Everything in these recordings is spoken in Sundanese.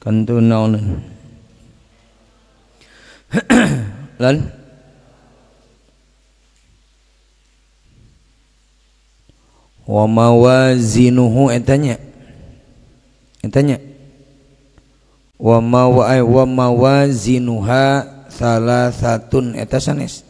Tentu naon. Lan wa mawazinuhu etanya. Etanya. Wa ma wa mawazinuha salasatun eta sanes.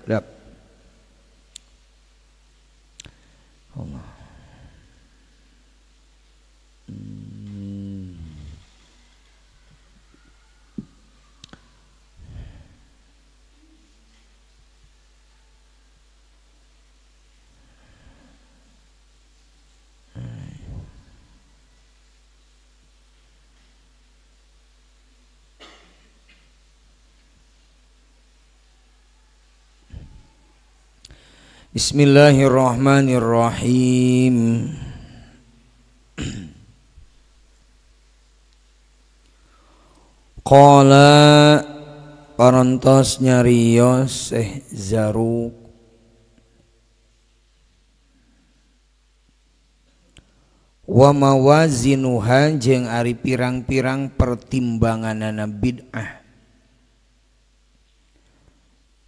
Yap. Allah. Bismillahirrahmanirrahim. Qala parantos nyarios Syekh Zaruk wa mawazinuha jeung ari pirang-pirang pertimbanganana bid'ah.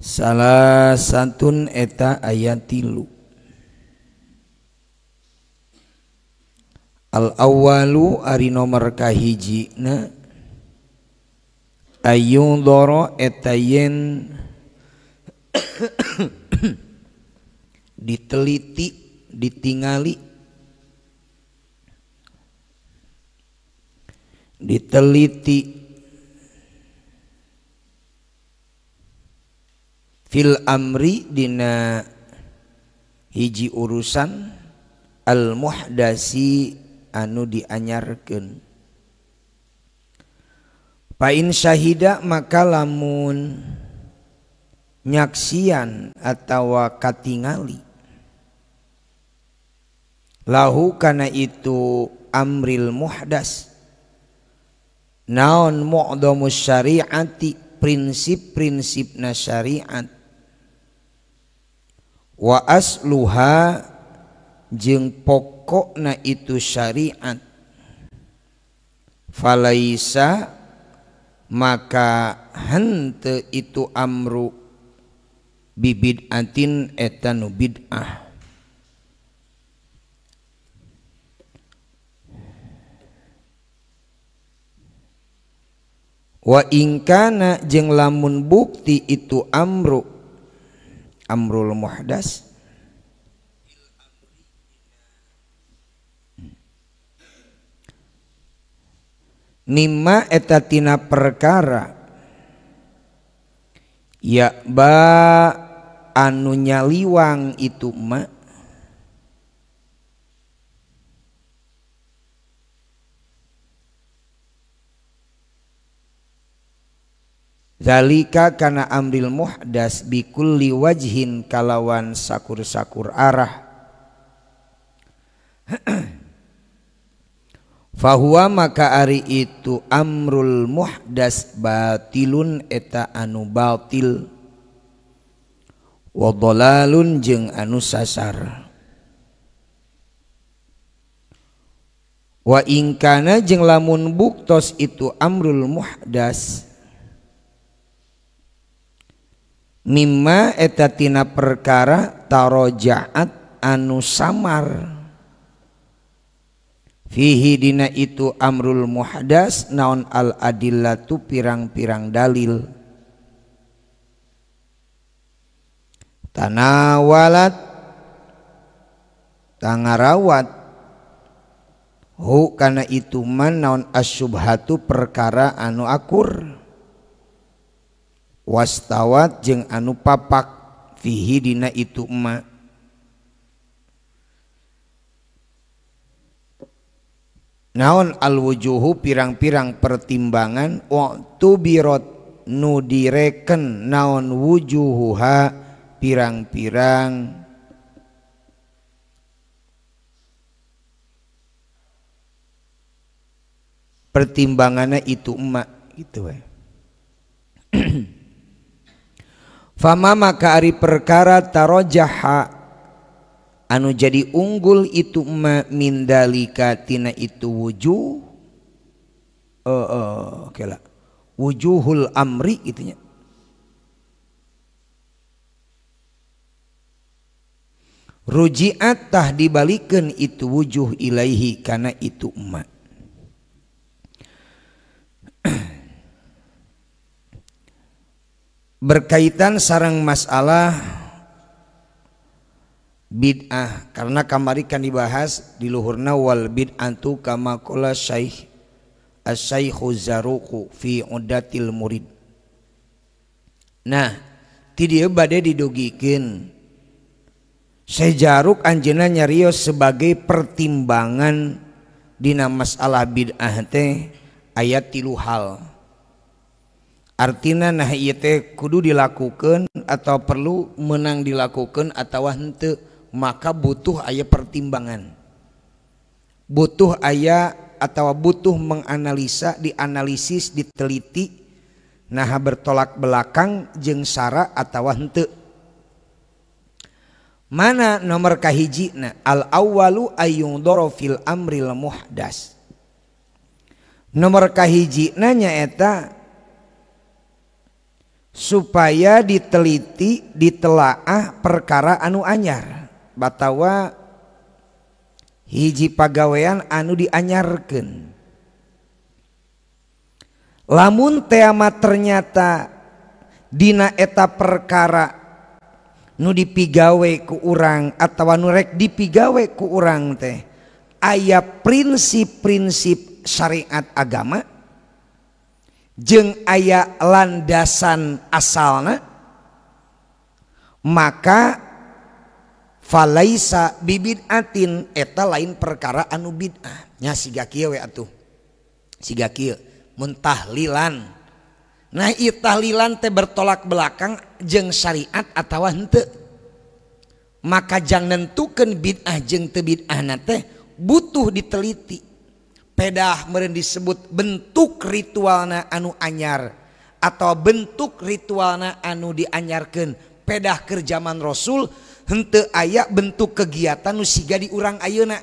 Salah satun eta ayat 3. Al awalu ari nomor kahijina ayun doro eta yen diteliti ditingali diteliti fil amri dina hiji urusan al muhdasi anu dianyarkeun. Fa in syahida maka lamun nyaksian atawa katingali lahu kana itu amril muhdas naon mu'dhamus syariati prinsip-prinsipna syariat wa asluha jeung pokokna itu syariat falaisa maka henteu itu amru bibid'atin eta nu bid'ah. Wa ingkana jeung lamun bukti itu amru amrul muhdas mimma eta tina perkara ya ba anu nyaliwang itu ma zalika kana amril muhdas bikulli wajhin kalawan sakur-sakur arah fahuwa maka ari itu amrul muhdas batilun eta anu batil wa dhalalun jeung anu sasar. Wa ingkana jeung lamun buktos itu amrul muhdas mimma eta tina perkara tarojaat anu samar fihi dina itu amrul muhdas naon al adillatu pirang-pirang dalil tanawalat tangarawat hu kana itu man naon asyubhatu perkara anu akur wastawat jeung anu papak fihi dina itu ma naon alwujuhu pirang-pirang pertimbangan waktu birot nu direken naon wujuhuha pirang-pirang Pertimbanganna itu emak gitu we. Fama maka ari perkara tarojaha anu jadi unggul itu ma mindalika tina itu wujuh oke lah wujuhul amri itunya. Rujiat tah dibalikeun itu wujuh ilaihi kana itu ma. Berkaitan sarang masalah bid'ah karena kamari kan dibahas di luhurna wal bid'atu kama qala Syaikh Asy-Syaikhu Zaruqu fi Udatil Murid. Nah, ti dieu bade didugikeun Syekh Jaruk anjeunna nyarios sebagai pertimbangan dina masalah bid'ah teh aya 3 hal. Artina nah ieu teh kudu dilakukeun atau perlu menang dilakukeun atawa henteu, maka butuh aya pertimbangan. Butuh aya atau butuh menganalisa, dianalisis, diteliti nah bertolak belakang jeung sara atawa henteu. Mana nomor kahijina al awwalu ayyundara fil amril muhdas. Nomor kahijina nyaeta supaya diteliti, ditelaah perkara anu anyar batawa hiji pagawean anu dianyarkeun. Lamun tema ternyata dina eta perkara nu dipigawe ku urang atawa nu rek dipigawe ku urang teh aya prinsip-prinsip syariat agama jeung aya landasan asalna, maka falaisa bibid'atin eta lain perkara anu bid'ah. Nya siga kieu we atuh, siga kieu mun tahlilan. Nah ieu tahlilan teh bertolak belakang jeung syariat atawa henteu, maka jang nentukeun bid'ah jeung teu bid'ahna teh butuh diteliti. Pedah meureun disebut bentuk ritualna anu anyar atau bentuk ritualna anu dianyarkeun. Pedah keur zaman Rasul henteu aya bentuk kegiatan nu siga di urang ayeuna.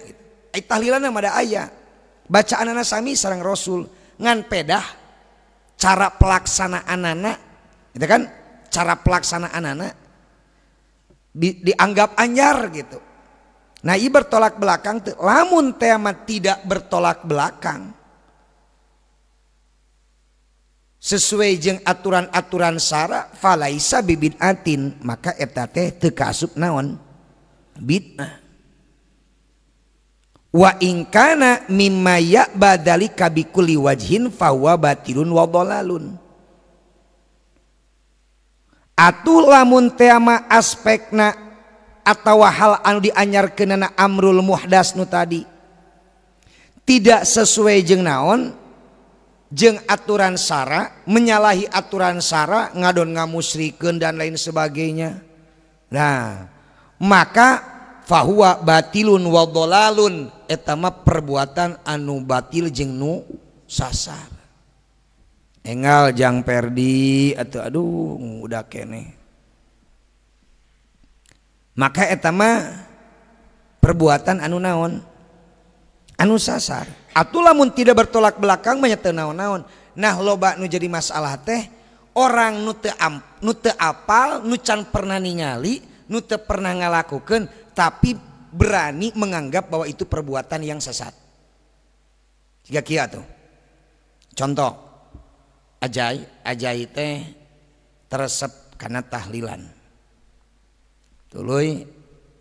Ai tahlilanna mah da aya, bacaanana sami sareng Rasul, ngan pedah cara pelaksanaanana gitu kan, cara pelaksanaanana dianggap anyar gitu. Nah, ieu bertolak belakang teu, lamun tema tidak bertolak belakang sesuai jeung aturan-aturan sara falaisa bibid'atin, maka eta teh teu kaasup naon bid'ah. Wa in kana mimma ya'badalika bikulli wajhin fahuwa batilun wa dhalalun. Atuh lamun tema aspekna atau hal anu dianyarkeunana amrul muhdas nu tadi tidak sesuai jeung naon jeung aturan sara, menyalahi aturan sara, ngadon ngamusrikeun dan lain sebagainya. Nah, maka fahuwa batilun wa dhalalun, eta mah perbuatan anu batil jeung nu sasar. Engal jang Perdi atau aduh udah kene. Maka eta mah perbuatan anu naon anu sasar. Atuh lamun tidak bertolak belakang mah teu naon-naon. Nah loba nu jadi masalah teh orang nu teu apal, nu can pernah ningali, nu teu pernah ngalakukeun, tapi berani menganggap bahwa itu perbuatan yang sesat. Siga kieu atuh. Contoh ajai teh teresep kana tahlilan. Tuluy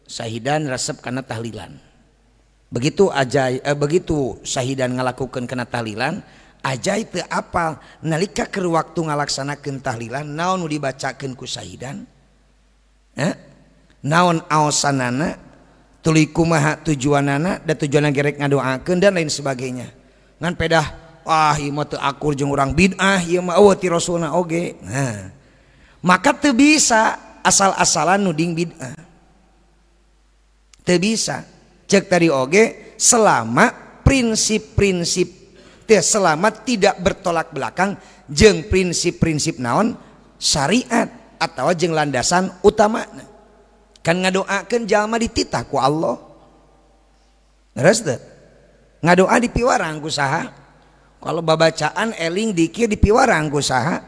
sahidan resep kana tahlilan. Begitu ajai begitu sahidan ngalakukeun kana tahlilan, ajai teu apal nalika keur waktu ngalaksanakeun tahlilan naon nu dibacakeun ku sahidan? Naon aosanana, tuluy kumaha tujuanana, da tujuanna gerek ngadoakeun dan lain sebagainya. Ngan pedah wah ieu mah teu akur jeung urang bid'ah, ieu mah eueuh ti rasulna oge. Nah, maka teu bisa asal-asalan nuding bid'ah. Teu bisa. Cek tadi oge selama prinsip-prinsip Teh selama tidak bertolak belakang jeung prinsip-prinsip naon syariat atau jeung landasan utama. Kan ngadoakeun jalma dititah ku Allah. Leres teu? Ngadoa dipiwarang ku saha? Kalau babacaan eling dikir dipiwarang ku saha?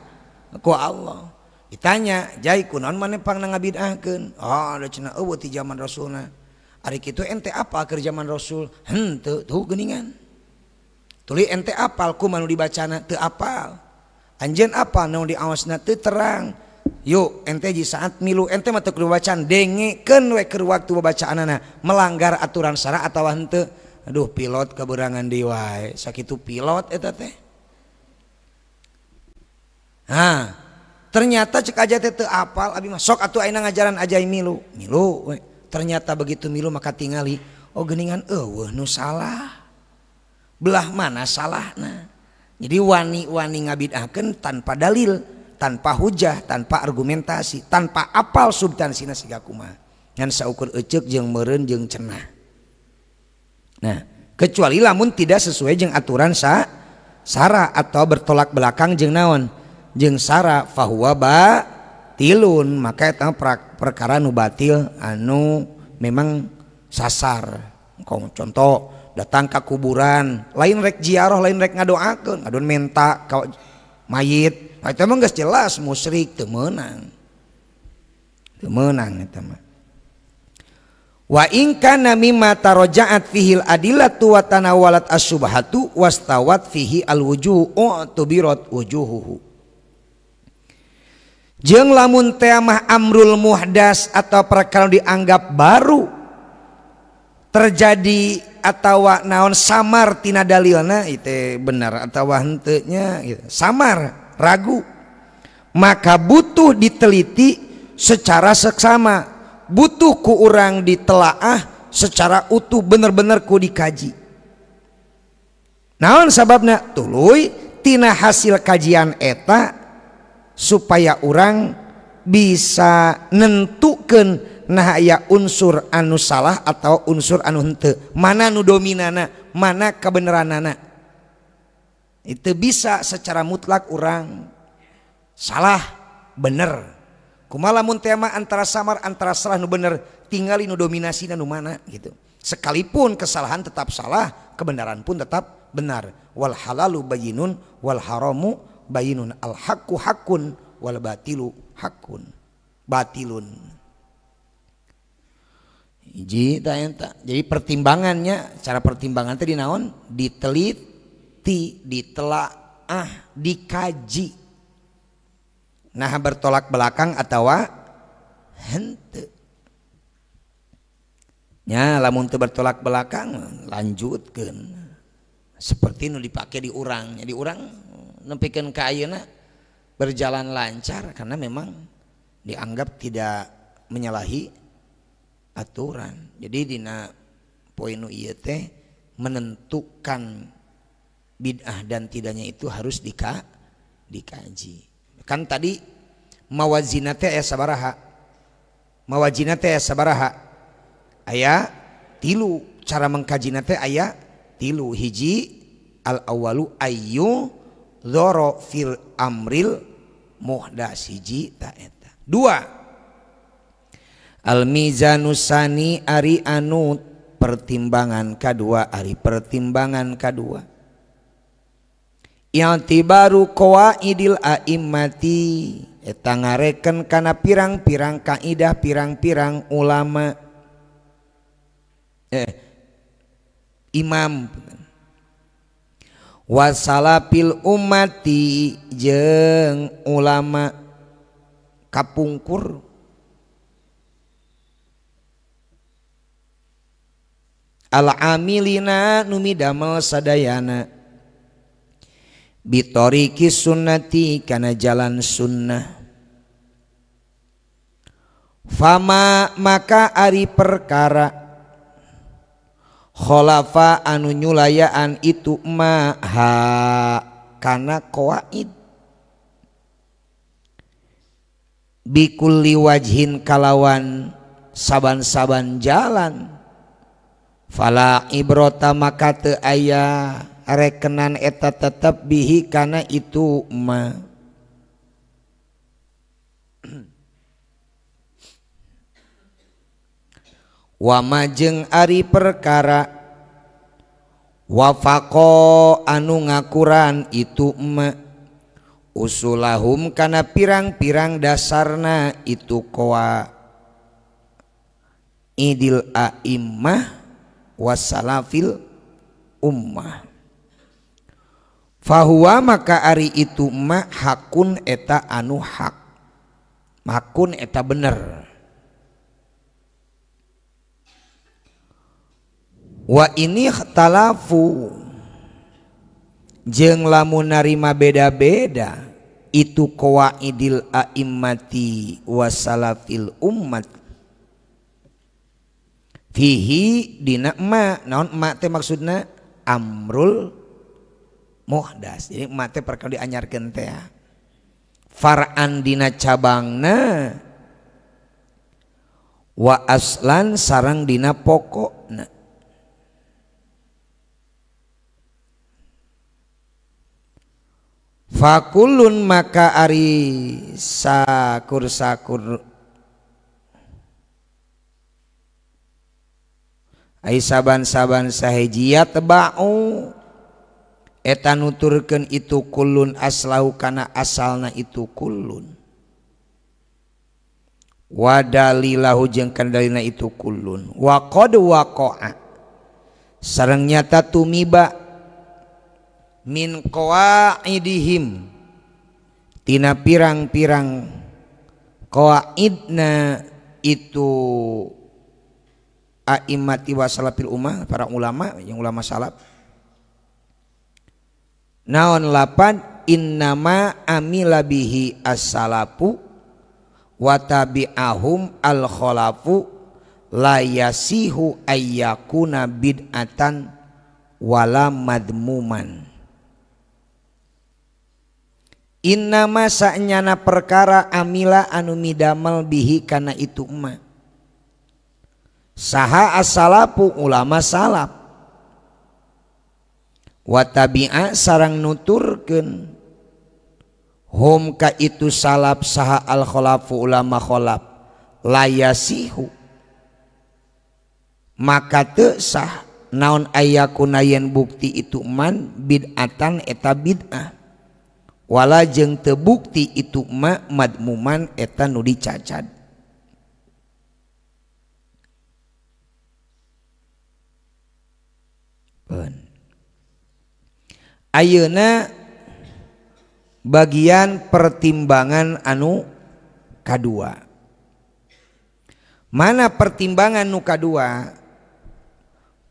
Ku Allah. Ditanya, "Jai kunaon maneh pangna ngabid'ahkeun?" Oh, da cenah eueuh ti zaman Rasulna. Ari kitu ente apal keur zaman Rasul? Henteu, tuh geuningan. Tuluy ente apal kumaha nu dibacana? Teu apal. Anjeun apal nu diaosna? Teu terang. Yuk ente ji saat milu ente mah teu kudu bacaan, dengekeun we keur waktu babacaanana, melanggar aturan syara atawa henteu. Aduh, pilot kaberangan deui wae. Sakitu pilot eta teh. Hah, ternyata cek aja teh teu apal abi mah sok atuh ayeuna ngajaran ajai milu. Milu we. Ternyata begitu milu maka tingali, oh geuningan eueuh nu salah. Belah mana salahna. Jadi wani-wani ngabid'ahkeun tanpa dalil, tanpa hujah, tanpa argumentasi, tanpa apal subtansina siga kumaha. Ngan saukur eceuk jeung meureun jeung cenah. Nah, kecuali lamun tidak sesuai jeung aturan sara atau bertolak belakang jeung naon? Jeung sara fahuwa batilun, maka eta perkara nu batil anu memang sasar. Contoh datang ke kuburan, lain rek ziarah, lain rek ngadoakeun, ngadon menta ka mayit. Nah, itu emang geus jelas musyrik teu meunang. Teu meunang eta mah. Wa in kana mimma taraja'at fihil adillatu wa tanawalat asyubhatu wastawat fihi alwujuh u'tubirat wujuhuhu. Jeung lamun teh mah amrul muhdas atau perkara dianggap baru terjadi atawa naon samar tina dalilna itu benar atawa henteu nya gitu. Samar, ragu, maka butuh diteliti secara seksama, butuh ku urang ditelaah secara utuh, bener-bener ku dikaji. Naon sababna? Tuluy tina hasil kajian eta supaya urang bisa nentukeun nah aya unsur anu salah atau unsur anu henteu, mana nu dominana, mana kebenaranana. Itu bisa secara mutlak orang salah bener. Kumaha lamun tema antara samar antara salah nu bener, tingali nu dominasina nu mana gitu. Sekalipun kesalahan tetap salah, kebenaran pun tetap benar. Wal halalu bayyinun wal haramu bayyinun, al haqqu haqqun wal batilu haqqun batilun. Hiji ta eta. Jadi pertimbangannya, cara pertimbangan teh dinaon? Diteliti, ditelaah, dikaji. Nah bertolak belakang atawa henteu. Nya lamun teu bertolak belakang lanjutkeun. Seperti nu dipake di urang. Jadi urang nempikeun ka ayeuna berjalan lancar karena memang dianggap tidak menyalahi aturan. Jadi dina poin nu ieu teh menentukan bid'ah dan tidaknya itu harus dikaji. Kan tadi mawazina teh aya sabaraha? Mawazina teh aya sabaraha? Aya tilu. Cara mengkajina teh aya tilu. Hiji al awalu ayyu dzara fil amril muhdas, hiji ta eta. Dua, al mizanusani ari anu pertimbangan kadua, ari pertimbangan kadua i'tibaru qawaidil a'immati eta ngareken kana pirang-pirang kaidah pirang-pirang ulama imam wasalapil ummati jeung ulama kapungkur al amilina nu midamel sadayana bitoriki sunnati kana jalan sunnah. Fama maka ari perkara kholafa anu nyulayaan itu maha kana qawaid bikulli wajhin kalawan saban-saban jalan fala ibrota maka teu aya rekenan eta tetep bihi kana itu ma. Wa ma jeung ari perkara wafaqo anu ngakuran itu ma usulahum kana pirang-pirang dasarna itu koa idil a'immah wasalafil ummah fahuwa maka ari itu ma hakun eta anu hak, hakun eta bener. Wa ini talafu jeung lamun narima beda-beda itu qawaidil a'immati wasalafil ummat fihi dina ma naon ma teh maksudna amrul muhdas. Jadi ma teh perkara dianyarkeun teh far'an dina cabangna wa aslan sareng dina pokokna. Fakulun maka ari sakur-sakur ai saban-saban sahejia teba'u eta nuturkeun itu kulun aslahu kana asalna itu kulun wa dalilahu jeung kana dalilna itu kulun wa qad waqa'a sareng nyata tumiba min qawaidihim tina pirang-pirang qawaidna itu a'immati wa salafil ummah para ulama yang ulama salaf naon lapan innama amila bihi as-salafu wa tabi'ahum al-khalafu la yasihu ayyakuna bid'atan wala madmuman. Innama sa'nyana perkara amila anu midamel bihi kana itu ma saha as-salafu ulama salaf wa tabi'a sarang nuturkeun hum ka itu salaf saha al-khalafu ulama khalaf la yasihu maka teu sah naon ayakuna yen bukti itu man bid'atan eta bid'ah wala jeung teu bukti itu ma madmuman eta nu dicacad. Ayeuna bagian pertimbangan anu kadua. Mana pertimbangan nu kadua?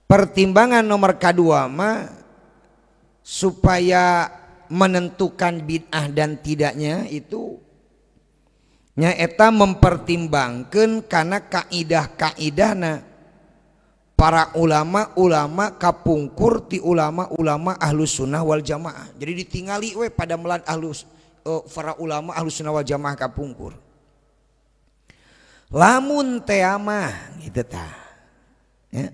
Pertimbangan nomor kadua mah supaya menentukan bid'ah dan tidaknya itu nyaeta mempertimbangkan karena kaidah-kaidahna para ulama-ulama kapungkur ti ulama-ulama ahlus sunnah wal jamaah. Jadi ditingali we pada melan ahlus para ulama ahlus sunnah wal jamaah kapungkur. Lamun teamah gitu tah. Ya.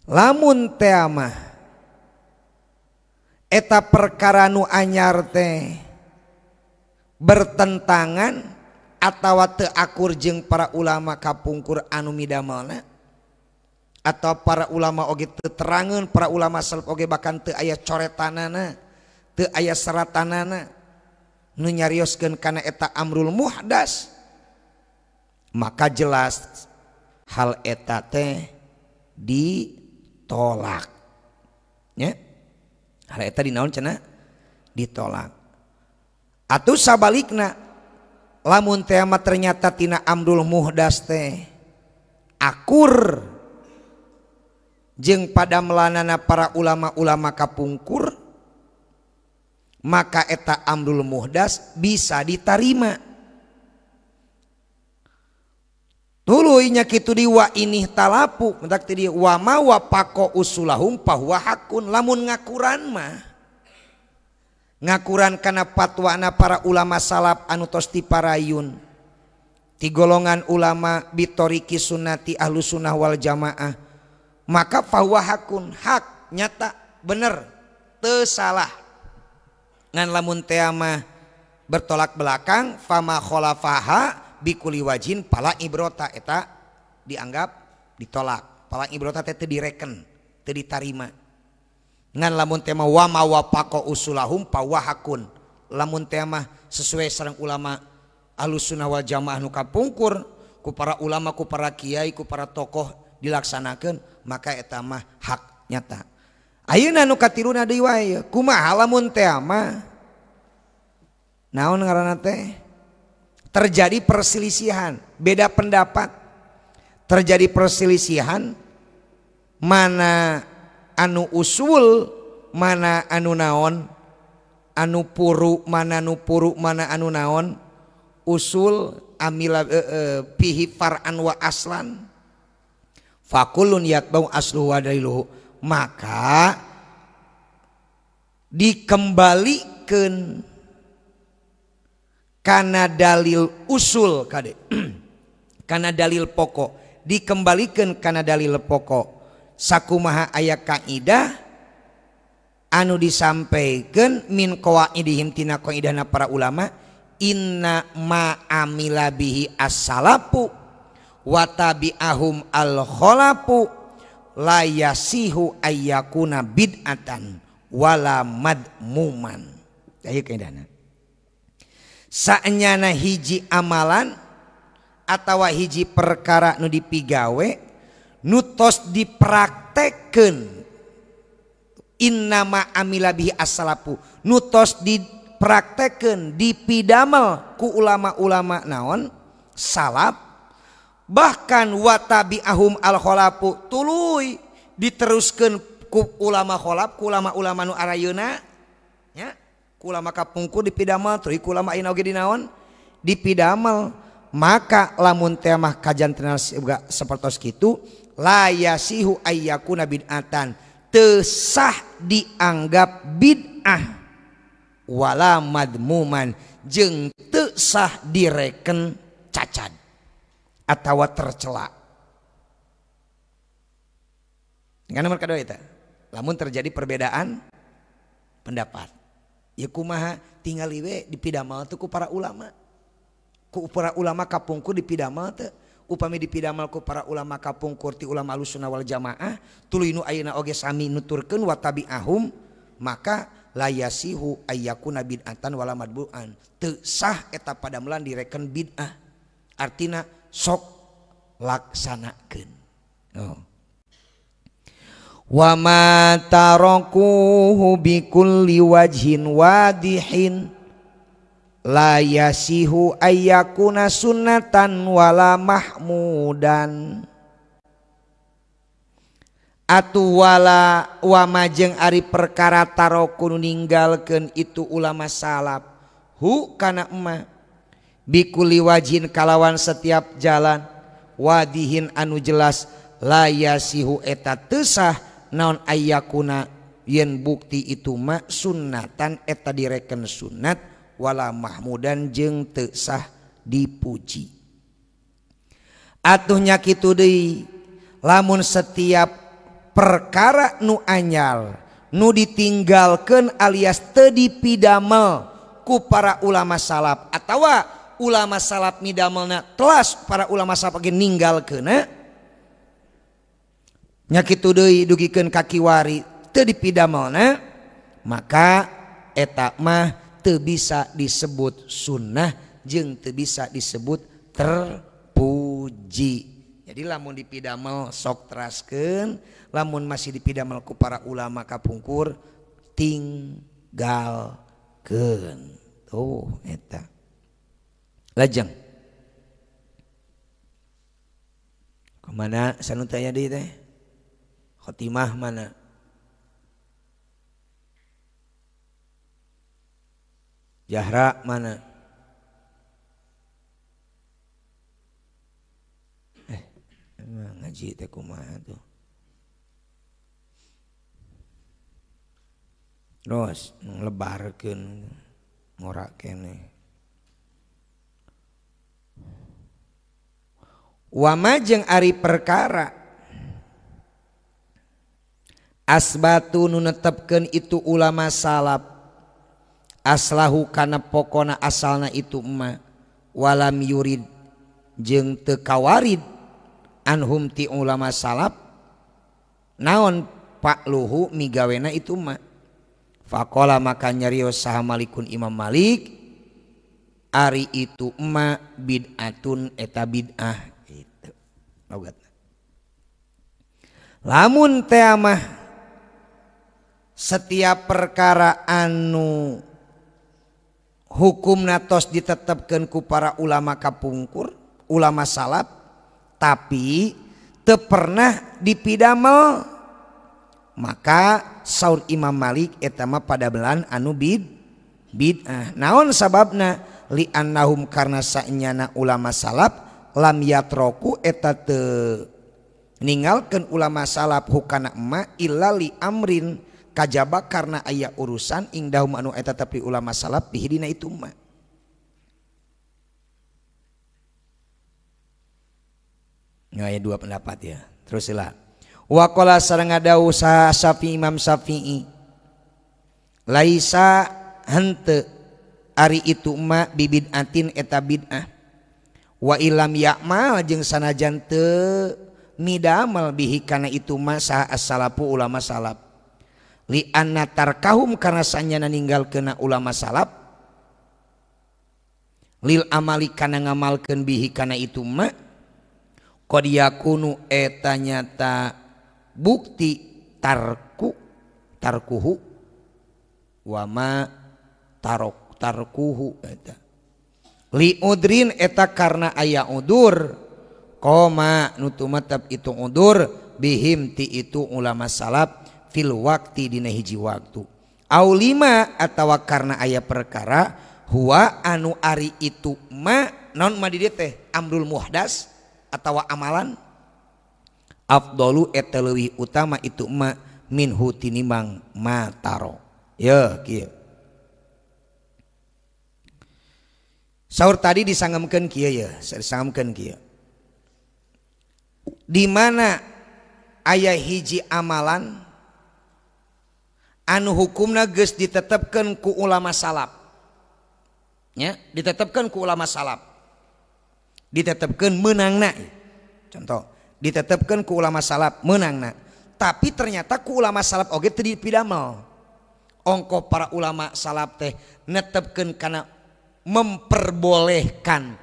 Lamun teamah eta perkara nu anyar teh bertentangan atawa teu akur jeung para ulama kapungkur anu midamelna atau para ulama oge teu terangeun, para ulama salaf oge bahkan teu aya coretanana, teu aya seratanana nu nyarioskeun kana eta amrul muhdas, maka jelas hal eta teh ditolak nya. Hal eta dinaon cenah ditolak. Atuh sabalikna lamun teh mah ternyata tina amrul muhdas teh akur jeung pada melanana para ulama-ulama kapungkur, maka eta amrul muhdas bisa ditarima. Tuluy nya kitu di wa ini talapu mentak ti wa ma wa paqo usulahum fahuwa hakun. Lamun ngakuran mah ngakuran kana fatwana para ulama salaf anu tos tiparayun ti golongan ulama bitoriki sunnati ahlu sunnah wal jamaah, maka fahuwa hakun, hak nyata bener. teu salah. Ngan lamun teh mah bertolak belakang fama khalafaha bikuli wajin pala ibrota eta dianggap ditolak. Pala ibrota teh teu direken, teu ditarima. Ngan lamun teh mah wa ma wafaqa usulahum pawahakun. Lamun teh mah sesuai sareng ulama Ahlussunnah wal Jamaah nu kapungkur ku para ulama, ku para kiai, ku para tokoh dilaksanakeun, maka eta mah hak nyata. Ayeuna nu katiluna deui wae, kumaha lamun teh mah naon ngaranna teh? Terjadi perselisihan, beda pendapat. Terjadi perselisihan mana anu usul, mana anu naon, anu puru, mana anu puru, mana anu naon, usul amila pihi far'an wa aslan. Fakulun yatbau asluhu wa daliluhu. Maka dikembalikan karena dalil usul kade, karena dalil pokok, dikembalikan karena dalil pokok. Sakumaha aya kaidah anu disampaikan min qawaidihim tina kaidahna para ulama, inna ma amila bihi as-salafu wa tabi'ahum al-khalafu la yasihu ayyakuna bid'atan wala madmuman. Ieu kaidahna. Saenyana hiji amalan atawa hiji perkara nu dipigawe nu tos dipraktekkeun, innama amila bihi as-salafu, nu tos dipraktekkeun dipidamel ku ulama-ulama naon salaf, bahkan watabi'ahum al-khalafu tuluy diteruskeun ku ulama kholaf, ku ulama-ulama nu arayeuna nya, ku ulama kapungkur dipidamel tuluy ku ulama ayeuna oge dinaon dipidamel. Maka lamun teh mah kajantenan sapertos kitu la yasihu ayyakuna bid'atan, teu sah dianggap bid'ah wala madmuman, jeung teu sah direken cacat atawa tercela. Dengan nomor kedua eta, lamun terjadi perbedaan pendapat, ya kumaha tinggal we dipidamel teu ku para ulama. Ku para ulama kapungkur dipidamel teu, upami dipidamel ku para ulama kapungkur ti ulama Ahlussunnah wal Jamaah tuluy nu ayeuna oge sami nuturkeun wa tabi'ahum, maka la yasihu ayyakuna bid'atan wala madbu'an, teu sah eta padamelan direken bid'ah, artina sok laksanakeun. Oh. Wa ma tarakuhu bikulli wajhin wadihin la yasihu ayyakuna sunnatan wala mahmudan. Atu wala wa majeng ari perkara tarokun ninggalkeun itu ulama salaf hu kana emma bikuli wajin kalawan setiap jalan wadihin anu jelas la yasihu eta teu sah naon ayyakuna yen bukti itu ma sunnatan eta direken sunat wala mahmudan jeung teu sah dipuji. Atuh nya kitu deui lamun setiap perkara nu anyar nu ditinggalkeun alias teu dipidamel ku para ulama salaf atawa ulama salaf midamelna telas para ulama salaf ge ninggalkeunna, nya kitu deui dugikeun ka kiwari teu dipidamelna, maka eta mah teu bisa disebut sunnah jeung teu bisa disebut terpuji. Jadi lamun dipidamel sok teraskeun, lamun masih dipidamel ku para ulama kapungkur tinggalkeun. Tuh eta. Lajeng. Kemana sanutanya deui teh? Khotimah mana? Jahra mana? Emang ngaji teh kumaha tuh? Terus ngelebarkeun ngorak keneh. Wa ma jeung ari perkara Asbatu nu netepkeun itu ulama salaf aslahu kana pokona asalna itu ma walam yurid jeung teu kawarid anhum ti ulama salaf naon pakluhu migawena itu ma. Faqala maka nyarios saha Malikun Imam Malik ari itu ma bid'atun eta bid'ah gitu logatna. Lamun teh mah setiap perkara anu hukumna tos ditetepkeun ku para ulama kapungkur, ulama salaf, tapi teu pernah dipidamel, maka saur Imam Malik eta mah padamelan anu bid'ah. Naon sababna? Li annahum karena saenyana ulama salaf lam yatroku eta teu ninggalkeun ulama salaf hukana emma illa li amrin kajaba karena aya urusan indahum anu eta tapi ulama salaf bihidina itu ma. Aya dua pendapat ya. Terus lah. Waqala sareng ngadawuh saha Syafi'i Imam Syafi'i laisa henteu ari itu ma bibid'atin eta bid'ah wa ilam ya'mal jeung sanajan teu midamel bihi kana itu ma saha as-salafu ulama salaf li anna tarkahum karena sanyana ninggalkeuna ulama salaf lil amali kana ngamalkeun bihi kana itu ma qad yakunu eta nyata bukti tarkuhu wa ma tarkuhu eta li udrin eta karena aya udur koma nu tumetep itu udur bihim ti itu ulama salaf fil waktu dina hiji waktu au lima atawa karena aya perkara huwa anu ari itu ma naon ma di dieu teh amrul muhdas atawa amalan afdalu eta leuwih utama itu ma minhu tinimbang ma taro. Ya kieu saur tadi disangemkeun kieu ya, disangemkeun kieu di mana aya hiji amalan anu hukumna geus ditetepkeun ku ulama salaf nya, ditetepkeun ku ulama salaf, ditetepkeun meunangna. Contoh, ditetepkeun ku ulama salaf meunangna, tapi ternyata ku ulama salaf oge teu dipidamel. Ongko para ulama salaf teh netepkeun kana memperbolehkan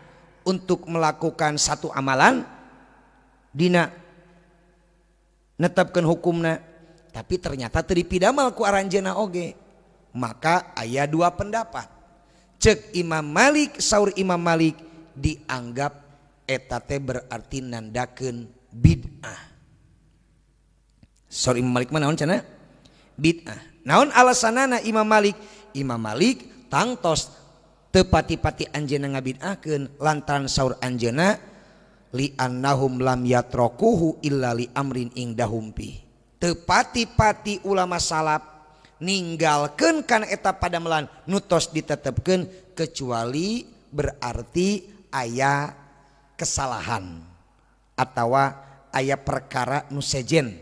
untuk melakukan satu amalan dina netepkeun hukumna, tapi ternyata teu dipidamel ku aranjeunna oge. Maka aya dua pendapat. Cek Imam Malik, saur Imam Malik dianggap eta teh berarti nandakeun bid'ah. Saur Imam Malik mah naon cenah? Bid'ah. Naon alasanana Imam Malik? Imam Malik tangtos teu pati-pati anjeunna ngabid'ahkeun lantaran saur anjeunna li annahum lam yatrokuhu illa li amrin indahum pi. Teu pati-pati ulama salaf ninggalkeun kana eta padamelan nu tos ditetepkeun kecuali berarti aya kesalahan atawa aya perkara nu sejen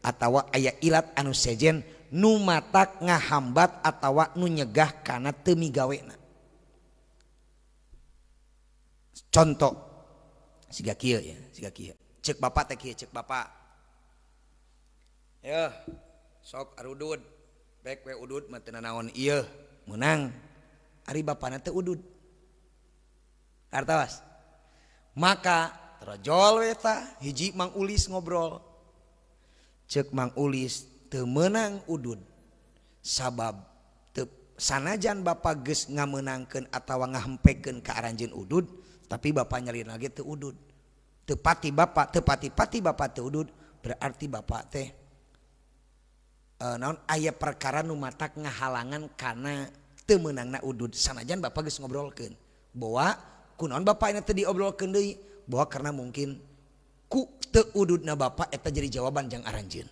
atawa aya ilat anu sejen nu matak ngahambat atawa nu nyegah kana teu migawena. Contoh siga kieu ya, siga kieu. Cek bapak teh kieu, cek bapak. Yeuh, sok arudud. Rek we udud mah teu nanaon ieu, meunang. Ari bapana teu udud. Kartawas. Maka terjol we tah hiji Mang Ulis ngobrol. Cek Mang Ulis teu meunang udud. Sabab teu sanajan bapak geus ngamenangkeun atawa ngahempekeun ka aranjeun udud, tapi bapak nyalin lagi teu udud. Teu pati bapak, teu pati-pati bapak teu udud, berarti bapak teh naon aya perkara nu matak ngahalangan kana teu meunangna udud sanajan bapak geus ngobrolkeun. Bahwa kunaon bapak ini teu diobrolkeun deui, bahwa karena mungkin ku teu ududna bapak eta jadi jawaban jang aranjeun.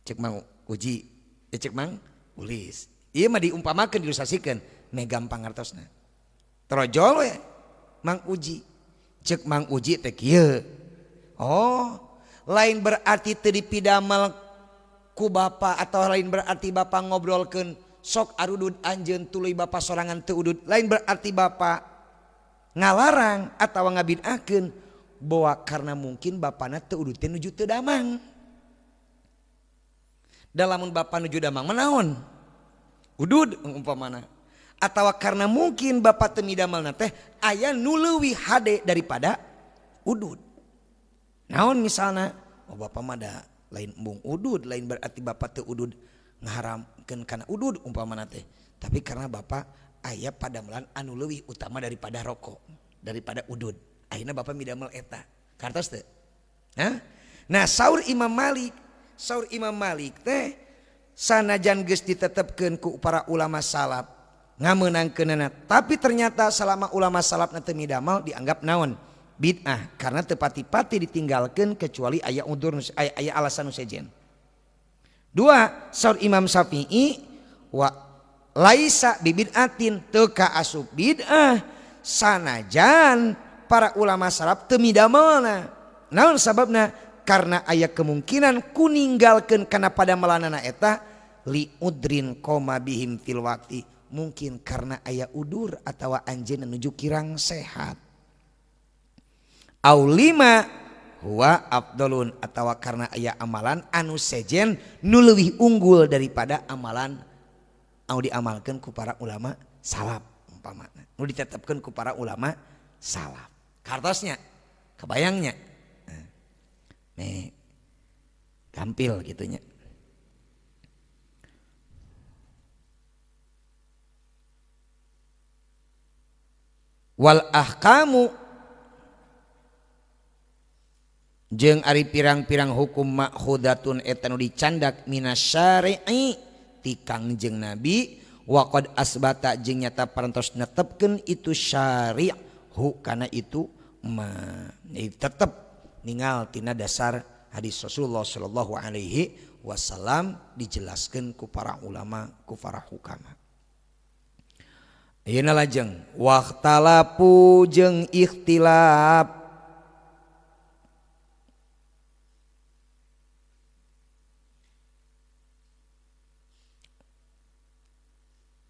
Cek Mang Uji, cek Mang Ulis. Ieu mah diumpamakeun diilustrasikeun meh gampang ngartosna. Trojol we Mang Uji. Cek Mang Uji teh kieu. Oh, lain berarti teu dipidamel ku bapak atau lain berarti bapak ngobrolkeun sok arudud anjeun tuluy bapak sorangan teu udud, lain berarti bapak ngalarang atau ngabid'ahkeun bahwa karena mungkin bapana teu udud teh nuju teu damang. Da lamun bapak nuju damang mah naon? Udud umpamana. Atau karena mungkin bapak teu midamelna teh aya nu leuwih hade daripada udud. Naon misalna? Oh bapak mah da lain embung udud, lain berarti bapak teu udud ngaharamkeun kana udud umpamana teh. Tapi karena bapak aya padamelan anu leuwih utama daripada rokok, daripada udud. Akhirna bapak midamel eta. Kartos teu? Hah? Nah, saur Imam Malik teh sanajan geus ditetepkeun ku para ulama salaf ngamenangkeunana, tapi ternyata selama ulama salafna teu midamel dianggap naon? Bid'ah, karena teu pati-pati ditinggalkeun kecuali aya udur, aya alasan nu sejen. Dua, saur Imam Syafi'i wa laisa bibid'atin, teu kaasup bid'ah sanajan para ulama salaf teu midamelna. Naon sababna? Karena aya kemungkinan ku ninggalkeun kana padamelanana eta li udrin qoma bihim fil waqti, mungkin karena aya udur atawa anjeunna nuju kirang sehat. Au lima huwa afdalun, atawa karena aya amalan anu sejen nu leuwih unggul daripada amalan anu diamalkeun ku para ulama salaf umpamana, nu ditetepkeun ku para ulama salaf. Kartosnya kebayangnya nih gampil gitunya. Wal ahkamu jeung ari pirang-pirang hukum makhudatun eta nu dicandak minasyari'i ti Kangjeng Nabi wa qad asbata jeung nyata parantos netepkeun itu syari'hu kana itu ma tetep ningal tina dasar hadis Rasulullah sallallahu alaihi wasallam dijelaskeun ku para ulama ku para hukama. Ayeuna lajeng waqtalapu jeung ikhtilaf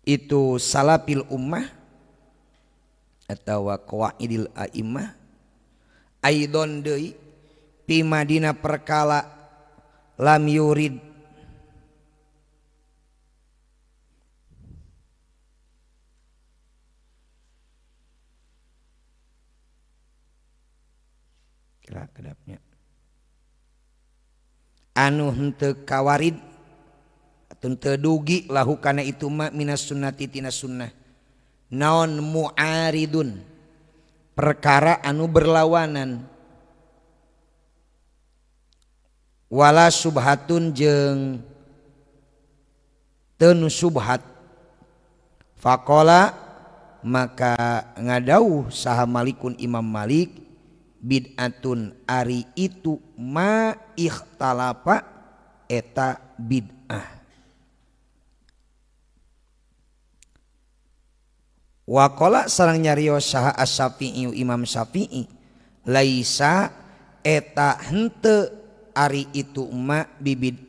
itu salafil ummah atau qawaidil a'immah aidon deui pi madina perkala lam yurid kira kedapnya anu henteu kawarid teu dugi lahu kana itu ma minas sunnati tina sunnah naon mu'aridun perkara anu berlawanan wala subhatun jeung teu nu subhat faqala maka ngadauh saha Malikun Imam Malik bid'atun ari itu ma ikhtalafa eta bid'ah. Waqala sareng nyarios saha Asy-Syafi'i Imam Syafi'i laisa eta henteu ari itu ma bibid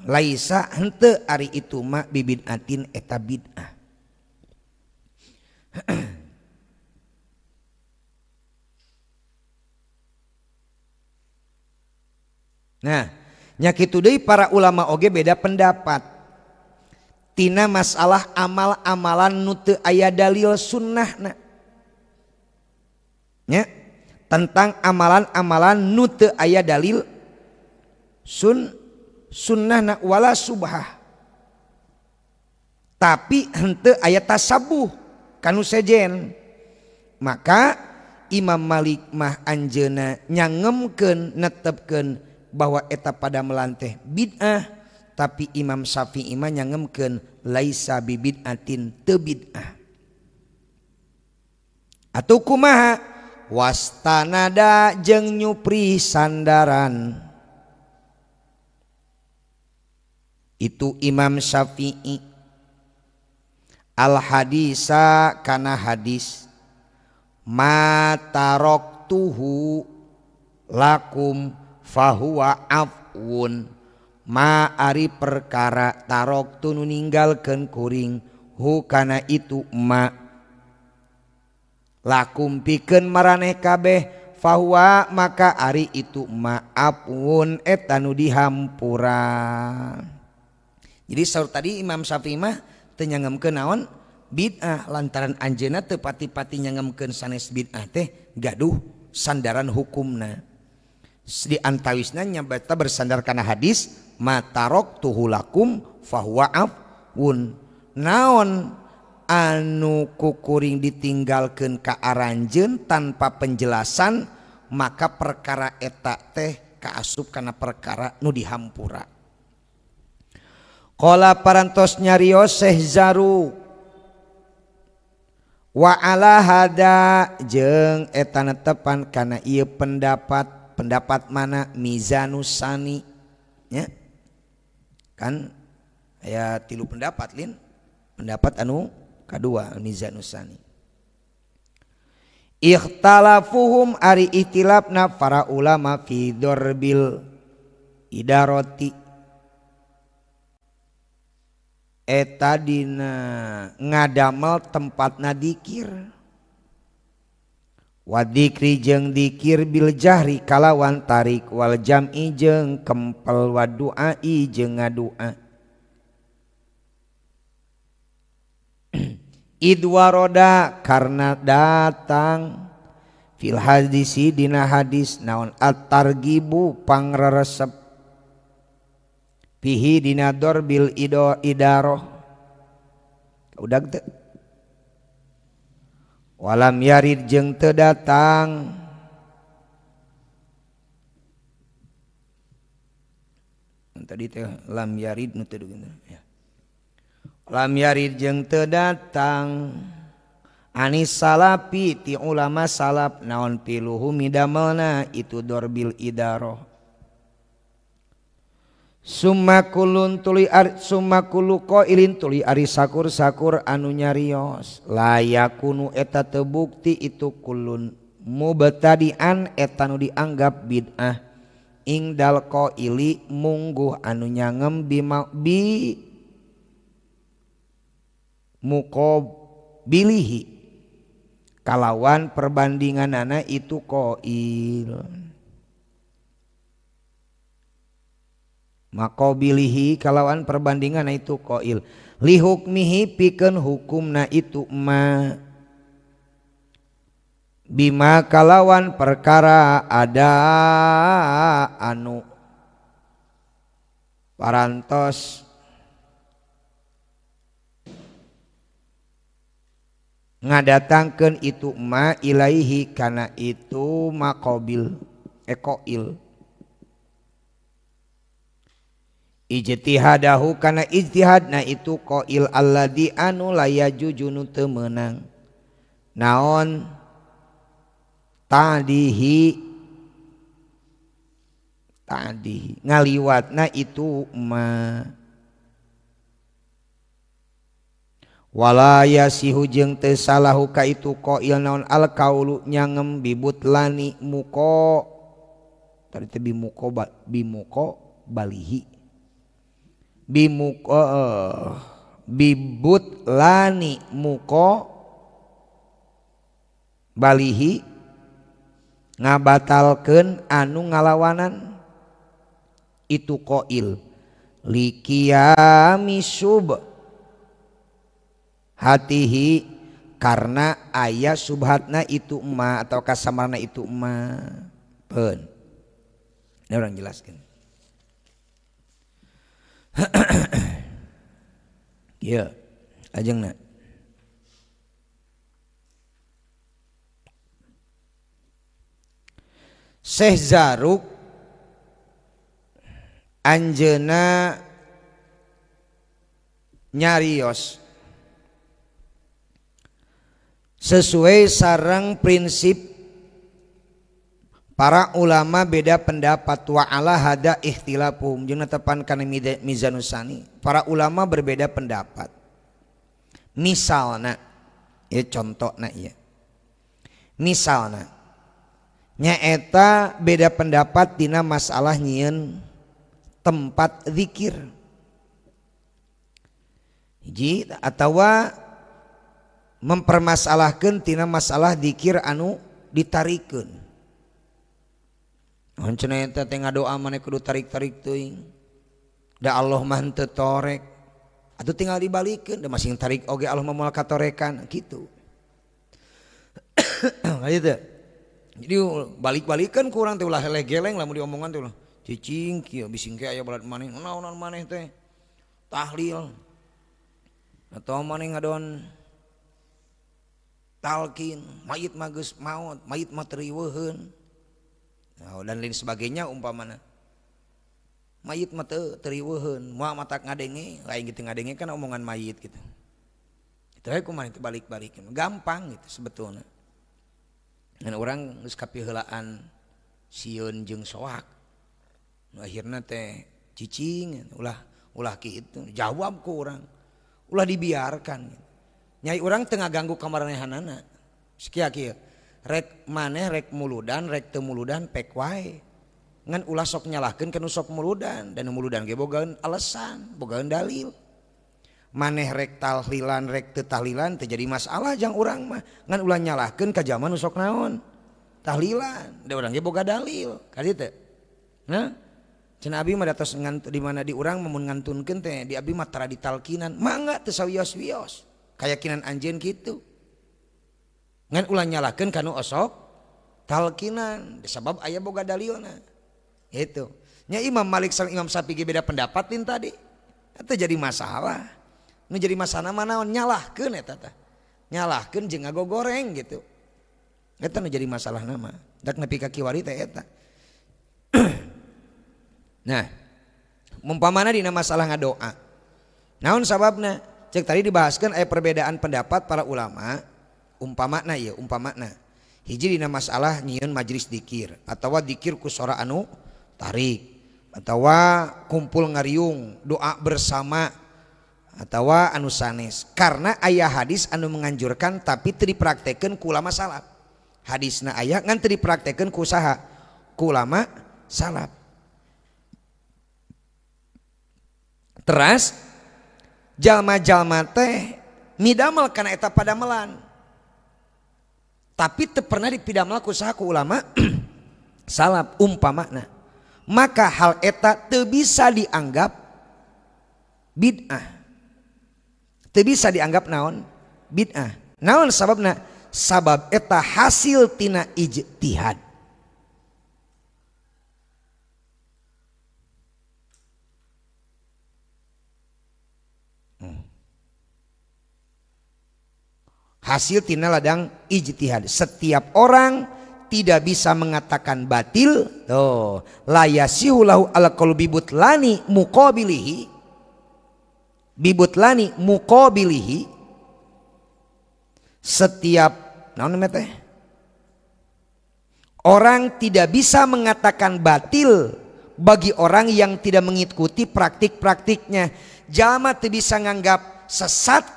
laisa henteu ari itu ma bibid'atin eta bid'ah. Nah, nya kitu deui para ulama oge beda pendapat tina masalah amal-amalan nu teu aya dalil sunnahna. Nya, tentang amalan-amalan nu teu aya dalil sunnahna wala subhah. Tapi henteu aya tasabuh kanu sejen. Maka Imam Malik mah anjeunna nyangemkeun netepkeun bahwa eta pada melanteh bid'ah, tapi Imam Syafi'i mah nyangemkeun laisa bibid'atin teu bid'ah. Atuh kumaha wastanada jeung nyupri sandaran itu Imam Syafi'i al hadisa kana hadis ma taraktuhu lakum fahuwa afwun Ma ari perkara tarok tunu ninggalkeun kuring hu kana itu ma lakum pikeun maraneh kabeh fahuwa maka ari itu ma apun eta nu dihampura. Jadi saur tadi Imam Syafi'i mah teu nyangemkeun naon bid'ah lantaran anjeunna teu pati-pati nyangemkeun sanes bid'ah teh gaduh sandaran hukumna. Di antawisna nyabata bersandar kana hadis matarok tuhulakum fahuwa afun. Naon anu kukuring ditinggalkeun ka aranjeun tanpa penjelasan maka perkara eta teh kaasup kana perkara nu dihampura. Qala parantos nyarios Syekh Zaru wa ala hada jeung eta netepan kana ieu pendapat. Pendapat mana Mizanus Sani ya kan aya tilu pendapat lin pendapat anu kadua Mizanus Sani ikhtalafuhum ari ikhtilafna para ulama fi dorbil idaroti eta dina ngadamel tempatna dikir wadikri jeung dikir bil jahri kalawan tarik wal jam'i jeung kempel wadu'ai jeung ngadua idwaroda karena datang fil hadisi dina hadis naon at-targibu pangreresep fihi dina dorbil idaroh udah teu walam yarid jeung teu datang tadi teh lam yarid nu teu ya lam yarid jeung teu datang anis salapi ti ulama salaf naon piluhu midamelna itu dorbil idaroh summa kulun tuli summa kullu qailin tuli ari sakur-sakur anu nyarios layakunu eta teu bukti itu kulun mubtadian eta nu dianggap bid'ah ingdal qaili mungguh anu nyangem bima bi muqabilihi kalawan perbandinganana itu qail maqabilihi kalawan perbandingan itu qail lihukmihi pikeun hukumna itu ma bima kalawan perkara ada anu parantos ngadatangkeun itu ma ilaihi kana itu maqabil qail ijtihadahu kana ijtihadna itu qail alladzi anu la yajujunu teu meunang naon tadihi tadihi ngaliwatna itu ma wala yasihu jeung teu salahu ka itu qail naon al qaulu nyangem bibutlani muko tadi teh bimuko bimuko balihi bimuko bibutlani muko balihi ngabatalkeun anu ngalawanan itu qail liqiyami sub hatihi karena aya subhatna itu ma atau kasamarna itu ma peun. Ini orang jelaskan. Ya, ajengna. Syekh Zaruk anjeuna nyarios sesuai sareng prinsip para ulama beda pendapat wa ala hada ikhtilafum jeung netepan kana Mizanus Sani para ulama berbeda pendapat. Misalna ya contohna ya misalna nyaeta beda pendapat dina masalah nyieun tempat zikir. Hiji atawa mempermasalahkeun tina masalah zikir anu ditarikeun. Naon cenah eta teh ngadoa maneh kudu tarik-tarik teuing. Da Allah mah henteu torek. Atuh tinggal dibalikeun da masing tarik oge Allah mah moal katorekan kitu. Kitu. Jadi balik-balikan ku urang teh ulah heleh geleng lamun diomongan teh ulah cicing kieu bising ke aya balad maneh naonan maneh teh tahlil atau maneh ngadon talkin mayit mah geus maot mayit mah teu riweuheun nah, dan lain sebagainya umpamana mayit mah teu riweuheun moal matak ngadenge lain gitu ngadenge kan omongan mayit gitu itu we kumaha teh balik-balikin gampang gitu sebetulnya. Dan orang geus kapiheulaan sieun jeung soak. Akhirna teh cicing ulah ulah kitu jawab ku urang. Ulah dibiarkan. Nyai urang teu ngaganggu ka maranehanana. Sakieu kieu. Rek maneh rek muludan rek teu muludan pek wae. Ngan ulah sok nyalahkeun ka nu sok muludan dan nu muludan ge bogaeun alasan, bogaeun dalil. Maneh rek tahlilan rek teu tahlilan teu jadi masalah jang urang mah ngan ulah nyalahkeun ka jalma nu sok naon tahlilan da urang ge boga dalil ka dieu teh. Nah cenah abi mah datos ngan di mana di urang mun ngantunkeun teh di abi mah tara ditalkinan mangga teu sawios-wios kayakinan anjeun kitu ngan ulah nyalahkeun ka nu osok talkinan sabab aya boga dalilna itu nya. Imam Malik sareng Imam Syafi'i ge beda pendapat lin tadi eta jadi masalah. Nu jadi masalah mana nyalahkeun eta teh. Nyalahkeun jeung ngagogoreng gitu. Eta nu jadi masalah nama. Dak nepi ka kiwari teh eta. Nah, umpamana dina masalah ngadoa. Naon sababna? Cek tadi dibahaskeun aya perbedaan pendapat para ulama, umpamana ieu, umpamana. Hiji dina masalah nyieun majelis dikir atawa dikir ku sora anu tarik atawa kumpul ngariung doa bersama atawa anu sanes karena aya hadis anu menganjurkan tapi teu dipraktekeun ku ulama salaf. Hadisna aya ngan teu dipraktekeun ku saha? Ku ulama salaf. Teras jalma-jalma teh midamel kana eta padamelan. Tapi teu pernah dipidamel ku saha? Ku ulama salaf umpamana. Maka hal eta teu bisa dianggap bid'ah. Teu bisa dianggap naon bid'ah. Naon sababna? Sabab eta hasil tina ijtihad. Hasil tina ladang ijtihad. Setiap orang tidak bisa mengatakan batil. Tuh, la yasihu lahu al qaulu bibutlani muqabilihi. Bibutlani muqabilihi. Setiap naon namanya teh? Orang tidak bisa mengatakan batil bagi orang yang tidak mengikuti praktik-praktiknya. Jalma teu bisa nganggap sesat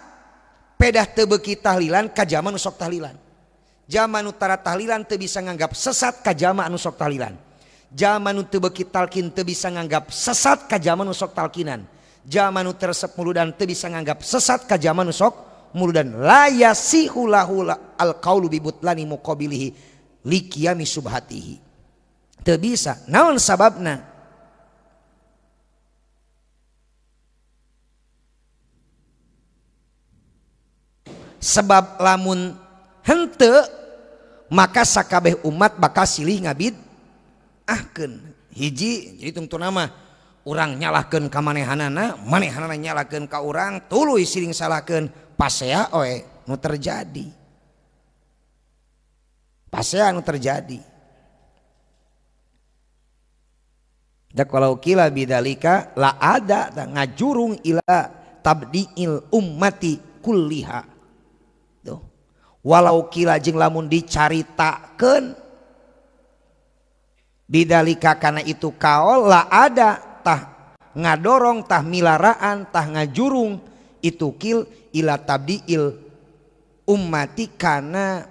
pedah teu beuki tahlilan ka jalma nu sok tahlilan. Jalma nu tara tahlilan teu bisa nganggap sesat ka jalma anu sok tahlilan. Jalma nu teu beuki talkin teu bisa nganggap sesat ka jalma nu sok talkinan. Jalma nu teu resep muludan teu bisa nganggap sesat ka jalma nu sok muludan. La yasihu lahu al qaulu bibutlani muqabilihi liqiyami subhatihi. Teu bisa. Naon sababna? Sebab lamun henteu maka sakabeh umat bakal silih ngabid ahkeun. Hiji jadi tungtuna mah urang nyalahkeun ka manehanana, manehanana nyalahkeun ka urang, tuluy siling salahkeun, pasea oe nu terjadi. Pasea nu terjadi. Da kalau kila bidalika la ada ngajurung ila tabdiil ummati kulliha. Tuh. Walau kila jeung lamun dicaritakeun bidalika kana itu kaol la ada tah ngadorong tah milaraan tah ngajurung itu kil ila tabdiil ummati kana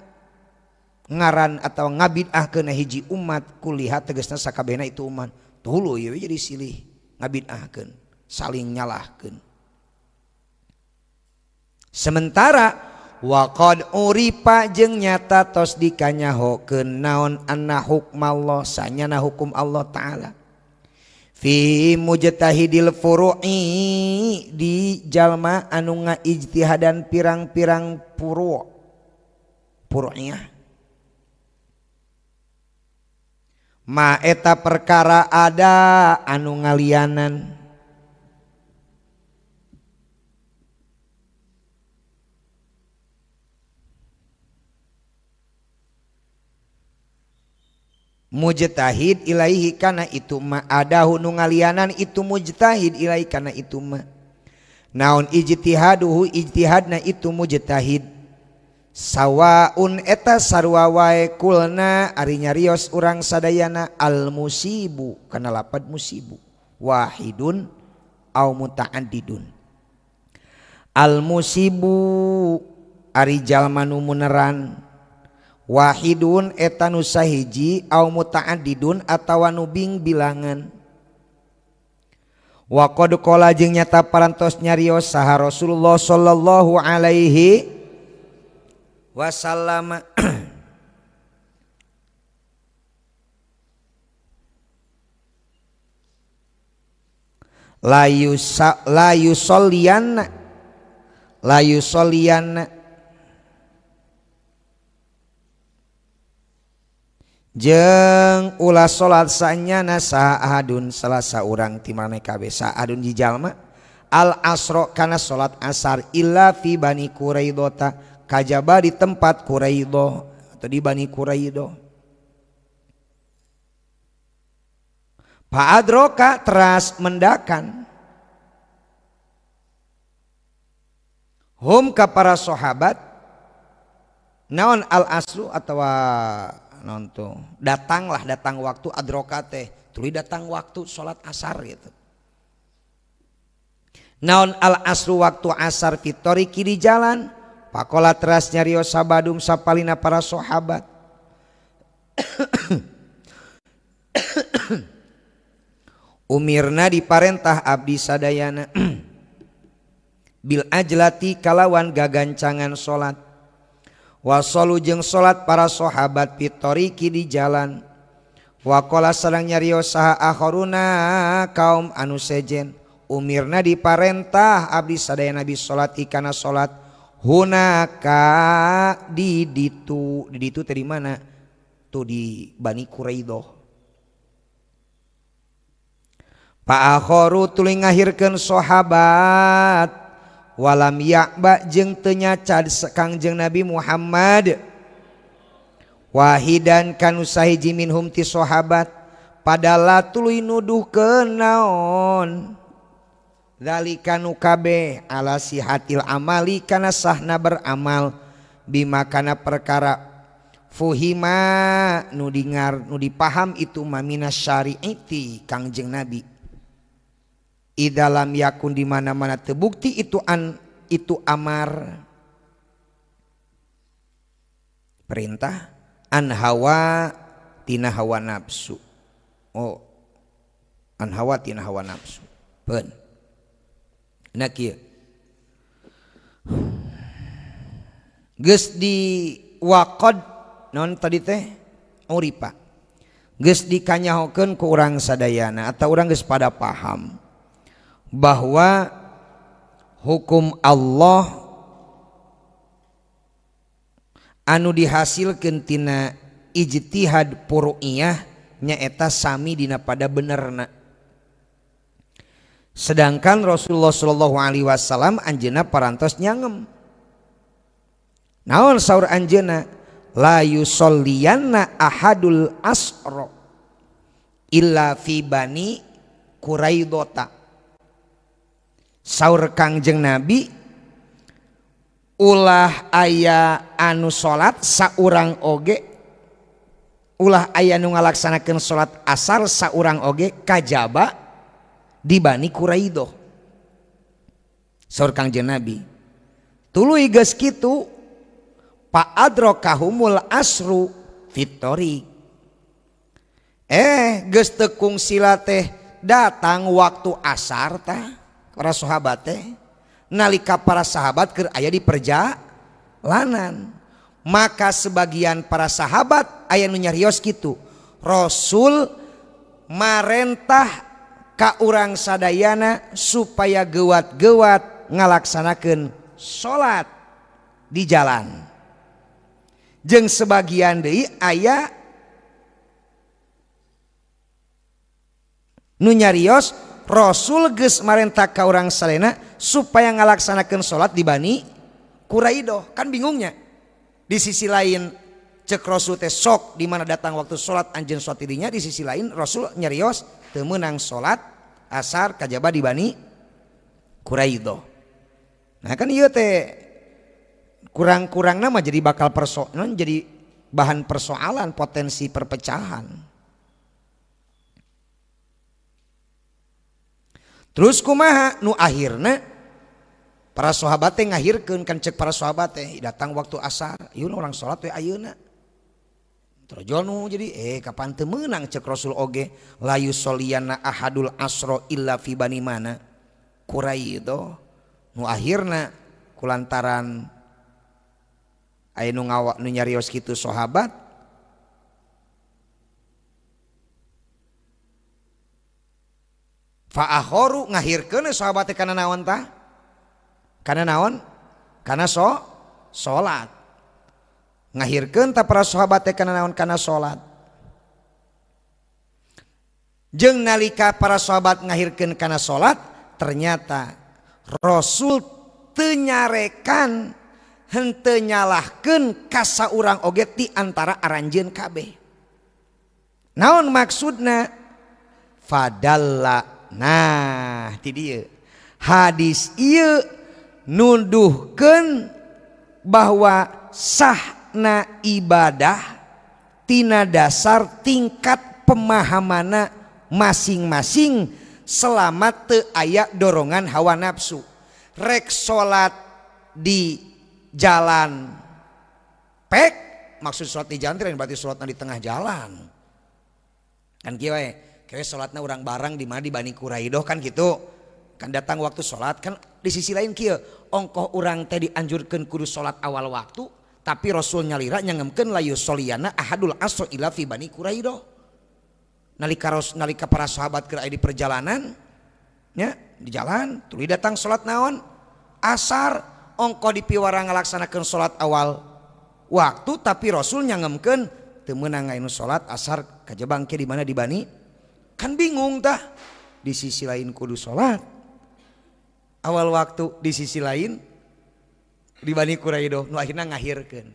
ngaran atau ngabid'ahkeun hiji umat kuliha tegasna sakabehna itu umat. Tuluy we jadi silih ngabid'ahkeun, saling nyalahkeun. Sementara waqad uripa jeung nyata tos dikanyahokeun naon anna hukmallah sanyana hukum Allah taala fi mujtahidil furu'i di jalma anu ngaijtihadan pirang-pirang furu' furu'iyah ma eta perkara ada anu ngalianan mujtahid ilaihi kana itu ma ada nu ngalianan itu mujtahid ilaihi kana itu ma naon ijtihaduhu ijtihadna itu mujtahid sawaun eta sarua wae kulna ari nyarios urang sadayana al musibu kana lapad musibu wahidun au muta'addidun al musibu ari jalma nu muneran wahidun eta nu sahiji au muta'addidun atawa nu bing bilangan wa qad qala jeung nyata parantos nyarios saha Rasulullah sallallahu alaihi wasallam la yusolliyan jeung ulah salat sanyana saha ahadun salah saurang ti maneh kabeh saadun jijalma al asra kana salat asar illa fi Bani Quraidhah kajaba di tempat Quraidah atau di Bani Quraidah. Fa'adroka teras mendakan hum ka para sahabat naon al asru atau naon tuh datanglah datang waktu adroka teh tuluy datang waktu salat asar gitu. Naon al asru waktu asar fitoriki di jalan pakola teras nyarios sabadum sapalina para sahabat umirna diparentah abdi sadayana bil ajlati kalawan gagancangan salat wasolu jeung salat para sahabat fitoriki di jalan waqala sareng nyarios saha akharuna kaum anu sejen umirna diparentah abdi sadayana bi salati kana salat hunaka di ditu teh di mana tuh di Bani Quraidah. Fa'akharu tuluy ngahirkeun sahabat walam ya'ba jeung teu nyacad Kangjeng Nabi Muhammad wahidan kanu sahiji minhum ti sahabat padala tuluy nuduhkeun naon zalika nu kabeh ala sihatil amali kana sahna beramal bima kana perkara fuhima nu dingar nu dipaham itu mamina syari'ati Kangjeng Nabi idalam yakun di mana-mana terbukti itu an itu amar perintah an hawa tina hawa nafsu oh an hawa tina hawa nafsu ben nah kieu geus di waqad non tadi teh uripa geus dikanyahokeun ku urang sadayana atau urang geus pada paham bahwa hukum Allah anu dihasilkeun tina ijtihad furu'iyah nyaeta sami dina pada benerna. Sedangkan Rasulullah sallallahu alaihi wasallam anjeunna parantos nyangem. Naon saur anjeunna? La yusolliyanna ahadul asra illa fi Bani Quraidhah. Saur Kangjeng Nabi ulah aya anu salat saurang oge ulah aya nu ngalaksanakeun salat asar saurang oge kajaba di Bani Quraidah. Saur Kangjeng Nabi tuluy geus kitu fa'adrakahumul asru fitori. Geus teu kungsila teh datang waktu asar tah para sahabat teh nalika para sahabat keur aya di perjalanan. Maka sebagian para sahabat aya nu nyarios kitu, Rasul marentah ka urang sadayana supaya gewat-gewat ngalaksanakeun salat di jalan. Jeung sebagian deui aya nu nyarios Rasul geus marentah ka urang sadayana supaya ngalaksanakeun salat di Bani Quraidah. Kan bingungnya. Di sisi lain cek Rasul teh sok di mana datang waktu salat anjeun salat dinya, di sisi lain Rasul nyarios teu meunang salat asar kajaba di Bani Quraidah. Nah kan ieu teh kurang-kurangna mah jadi bakal persoalan, jadi bahan persoalan, potensi perpecahan. Terus kumaha nu akhirna para sahabat teh ngahirkeun kan cek para sahabat teh datang waktu asar, ieu orang salat we ayeuna. Terjol nu jadi kapan teu meunang cek Rasul oge la yusalliyana ahadul asra illa fi bani mana Quraidah. Nu akhirna kulantaran aya nu ngawak nu nyarios kitu sahabat fa akharu ngahirkeun sahabat teh kana naon tah? Karena naon? Karena salat. Ngahirkeun ta para sahabat teh kana naon? Kana salat. Jeung nalika para sahabat ngahirkeun kana salat, ternyata Rasul teu nyarekan henteu nyalahkeun ka saurang oge ti antara aranjeun kabeh. Naon maksudna? Fadalla. Nah, ti dieu. Hadis ieu nuduhkeun bahwa sahna ibadah tina dasar tingkat pemahamana masing-masing selama teu aya dorongan hawa nafsu. Rek salat di jalan pek, maksud salat di jalan teh berarti salatna di tengah jalan. Kan kieu we, kieu salatna urang barang di mana di Bani Quraidah kan gitu. Kan datang waktu sholat kan di sisi lain kieu ongkoh urang teh dianjurkeun kudu sholat awal waktu, tapi Rasul nyalira nyangemkeun la yusalliyana ahadul asra ila fi Bani Quraidah. Nalika para sahabat keur aya di perjalanan nya di jalan tuluy datang sholat naon asar, ongkoh dipiwara ngalaksanakeun sholat awal waktu, tapi Rasul nyangemkeun teu meunang anu sholat asar kajaba engke di mana di Bani. Kan bingung tah, di sisi lain kudu sholat awal waktu, di sisi lain di Bani Quraidah nu akhirna ngahirkeun.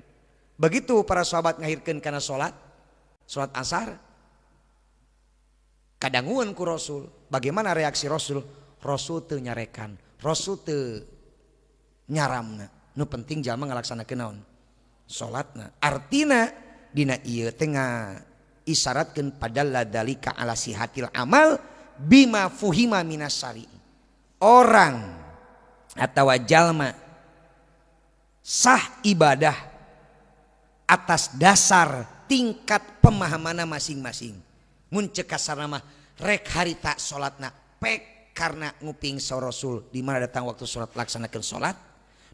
Begitu para sahabat ngahirkeun kana salat, salat asar kadangueun ku Rasul. Bagaimana reaksi Rasul? Rasul teu nyarekan, Rasul teu nyaramna. Nu penting jalma ngalaksanakeun naon? Salatna. Artina dina ieu teh ngaisyaratkeun padalla dalika ala sihatil amal bima fuhima minas syari. Orang atau jalma sah ibadah atas dasar tingkat pemahamanna masing-masing. Mun ceuk kasarna mah rek harita salatna pek karena nguping saur Rasul di mana datang waktu salat laksanakeun salat.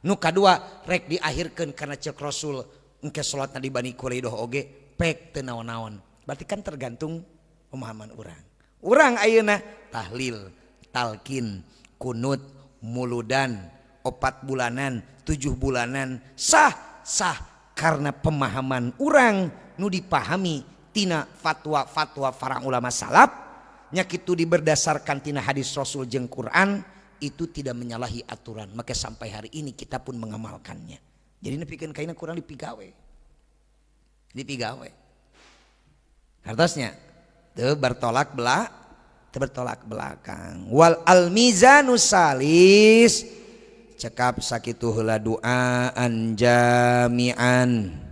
Nu kadua rek diakhirkeun karena ceuk Rasul engke salatna di Bani Quraidah oge pek teu naon-naon. Berarti kan tergantung pemahaman urang. Urang ayeuna tahlil, talkin, kunut, muludan, 4 bulanan, 7 bulanan, sah sah karena pemahaman urang nu dipahami tina fatwa-fatwa para ulama salaf nya kitu diberdasarkan tina hadis Rasul jeung Quran, itu tidak menyalahi aturan. Maka sampai hari ini kita pun mengamalkannya. Jadi nepikeun kaina kurang dipigawe. Dipigawe. Hartosnya teu bertolak belak, bertolak belakang. Wal almizanu salis cekap sakitu heula duaan jami'an.